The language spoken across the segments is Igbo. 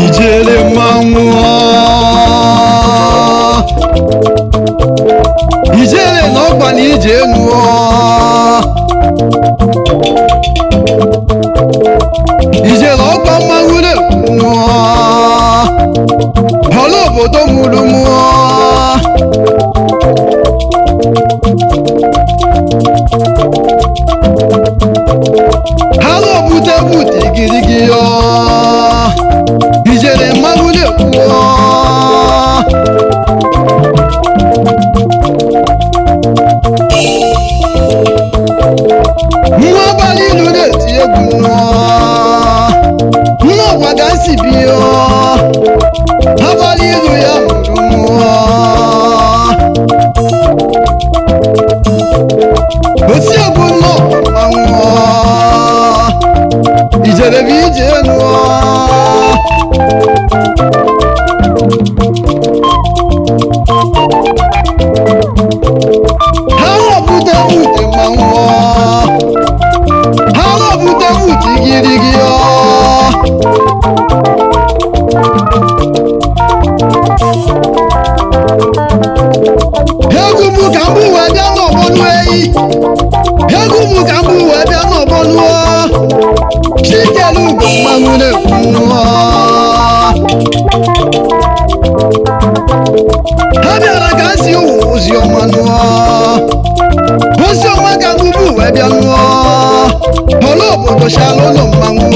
Ijele mmanwụ, ijele na ọgba na ije enu, ijele ọgba mmanwụ na-ekwu ọla obodo mụrụ mụọ. Ha na-obute bute igirigi ọ ijele mmanwụ na-ekwu. Nwa abalị ilu na-eti egwu nnụọ, nwa ọgwa ga-esi bi ọ abalị ilu ya mụrụ mmụọ. Osi egwu nnọọ mmanwụ ijele bụ ije nụọ. Ha lọbute ute mmanwụ, ha lọbute ute igirigi ọ. Egwu mụ ka mbụ wee bịa n'ọgbọnụ eyi, egwu mụ ka mbụ wee bịa n'ọgbọnụ chikelu ugo mmanwụ na-ekwu nnụọ. Ha bịara ka si ụwa ozi ọma nụọ, ozi ọma ka mbụ wee bịa nụọ ọla obodo chala ụlọ mmanwụ.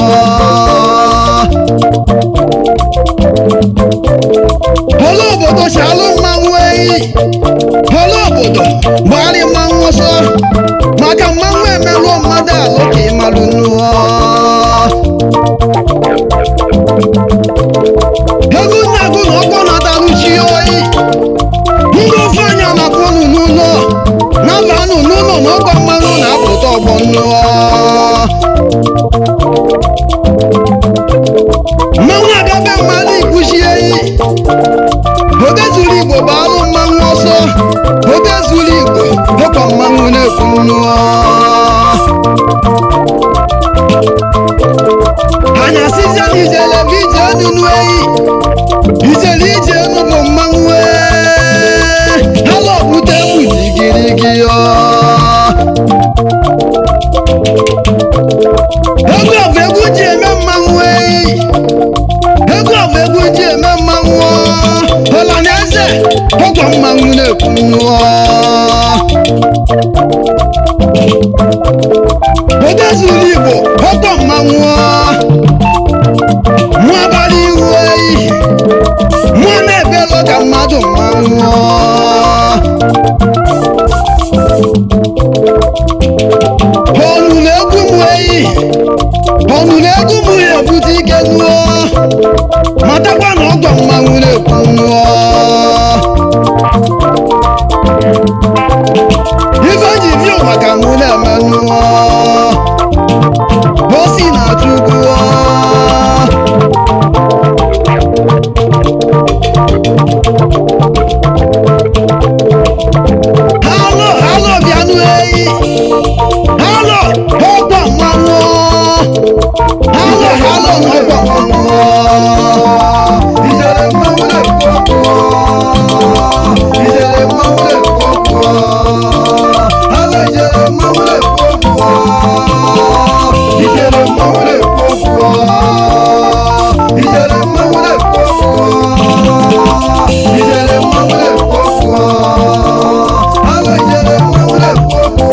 Ọla obodo chalụ mmanwụ eyi, ọla obodo gbagharị mmanwụ ọsọ maka mmanwụ emerụọ mmadụ alụ ka ịmalụ nụọ. Ego nna-agụ na ọkpọ na-atalụ chi oyi, ndị ofe anya na-apụ unu n'ụlọ na-aba anụ n'ụlọ na ọgbọ mmanụ na-apụta ọgbọ nnụọ. Mmanwụ abịa mmadụ ikwuchi eyi, oge zuru igbo bụ alụ mmanwụ ọsọ, oge zuru igbo ọkwa mmanwụ na-ekwu nnụọ. Anya sizia na ijele bụ ije nunu eyi, ijele ije enu bụ mmanwụ ee ha lọbute egwu jigirigi ọ. Egwu ọbụ egwu ji eme mmanwụ eyi, egwu ọbụ egwu ji eme mmanwụ ọla na eze ọgwọ mmanwụ na-ekwu nnụọ. Ode zuru igbo ọgwọ mmanwụ mụ abalị iwu eyi, mụ na-ebelụ ka mmadụ mmanwụ. Ọnụ na-egwu m eyi, ọnụ na-egwu m ya ebute ike nụọ, matakwa na ọgwọ mmanwụ na-ekwu nụọ. Ife ji vi ụwa ka mụ na-eme nụọ, o si na Chukwu. Halo halo bịanụ eyi, halo ọgwọ mmanwụ, halo halo na ọgwọ mmanwụ. Ijele mmanwụ na-ekwu okwu, ijele mmanwụ na-ekwu okwu, ala ijele mmanwụ na-ekwu okwu, ijele mmanwụ na-ekwu okwu, ijele mmanwụ na-ekwu okwu, ijele mmanwụ na-ekwu okwu, ala ijele mmanwụ na-ekwu okwu.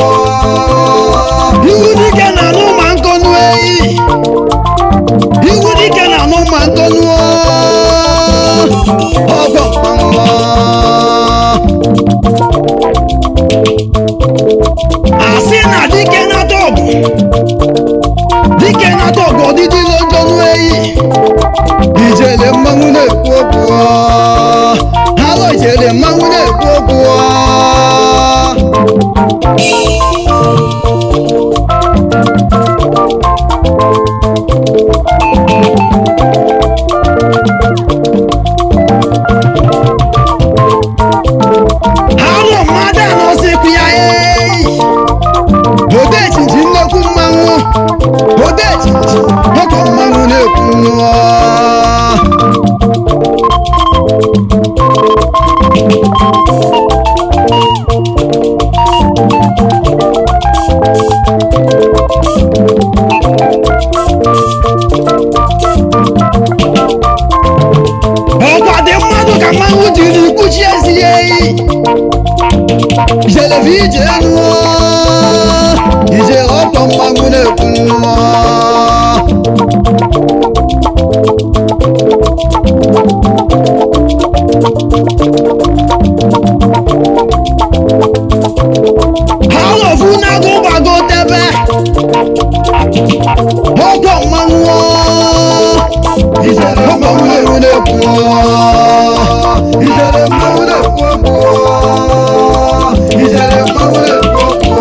Ijele bụ ije nụọ, ije ọkpọ mmanwụ na-ekwu nnụọ. Ha lofu na-agụ gbagotebe ọkpọ mmanwụ, Ijele ọkpọ mmanwụ na-ekwu. Ijele mmanwụ na-ekwu okwu. Ijele mmanwụ na-ekwu okwu.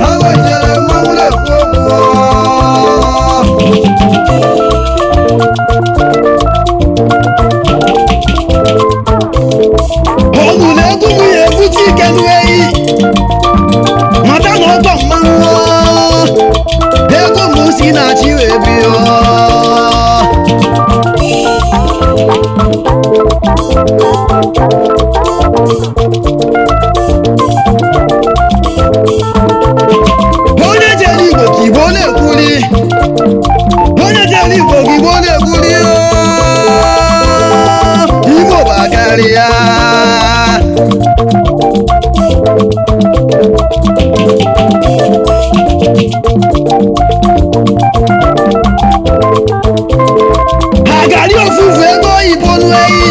Alọ ijele mmanwụ na-ekwu okwu. Ọnụ na-egwu m ya ebute ike n'eyi mata na ọkpọ mmanwụ ego m si na chi wee bịa. Onye jere Igbo ka Igbo na-ekwuli, onye jere Igbo ka Igbo na-ekwuli, Igbo bụ akarịa. Agari ofufu ego oyibo n'eyi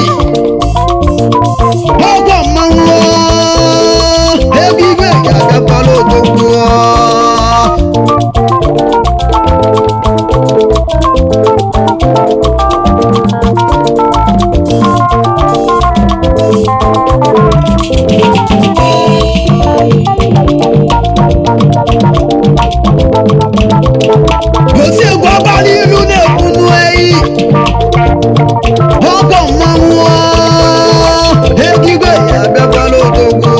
ọgbọ mmanwụ ego igwe ga-agakwala odogwu. Osi egwu abalị ilu na-ekwu n'eyi ọgbọ mmanwụ ego igwe ga-abịakwala odogwu.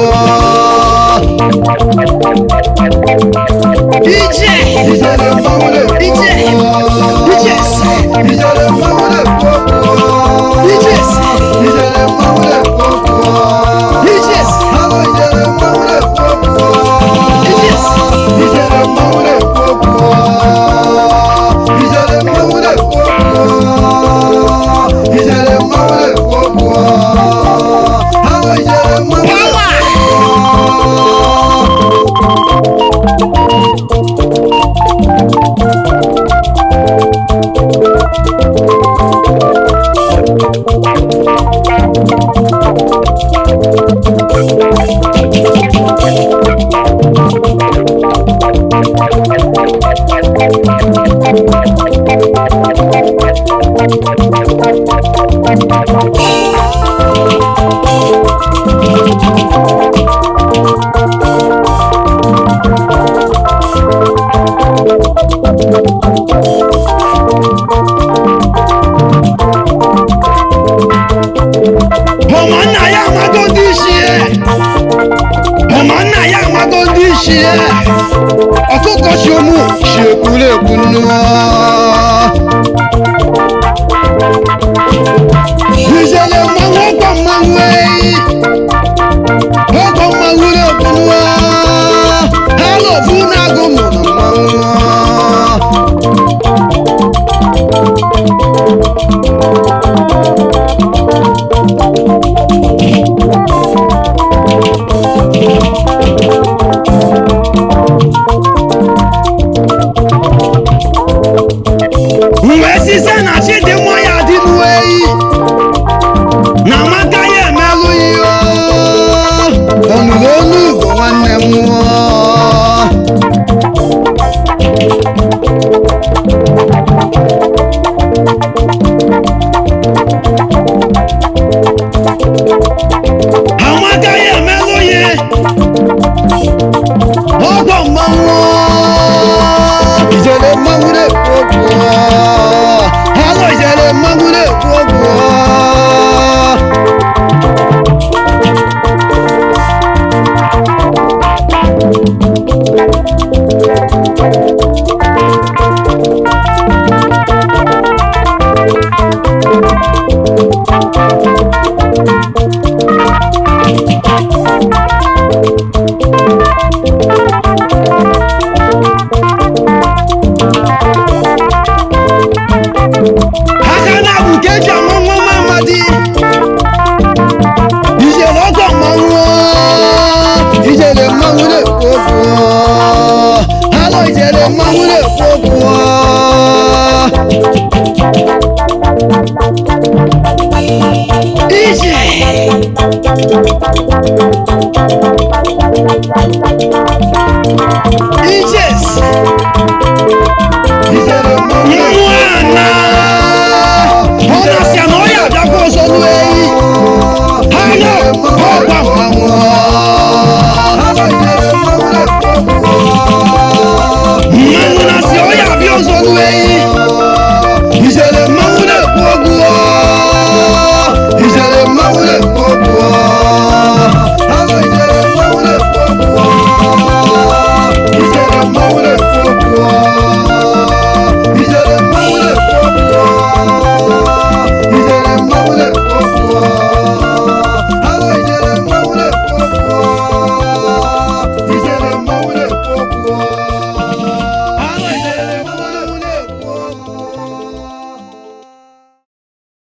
Ije. Ijele mmanwụ na-ekwu Ije. okwu. Ije. Ijele mmanwụ na-ekwu okwu. Ije. Ijele mmanwụ na-ekwu okwu. Ije. Alọ ijele mmanwụ na-ekwu okwu. Ije. Ijele mmanwụ na-ekwu okwu. Ijele mmanwụ na-ekwu okwu. Ijele mmanwụ na-ekwu okwu. Alọ ijele mmanwụ na-ekwu okwu. Ọmọ nna ya amago ndị isi ya. Ọmọ nna ya amago ndị isi ya. Ọkụkọ si ụmụ si ekwurekwu nnụọ. Ijele mmanwụ ọkwa mmanwụ eyi. Ọkwa mmanwụ na-ekwu nnụọ. Ha lọfu na-agụ mụ na mmanwụ. Mgbe sise na chidimma ya dị n'uweyi Ijes. Ijele mmanwụ. Mmụọ ana ọ na-asị ya na ọ ya abịakwa ọzọ nụ eyi. Ha nọ.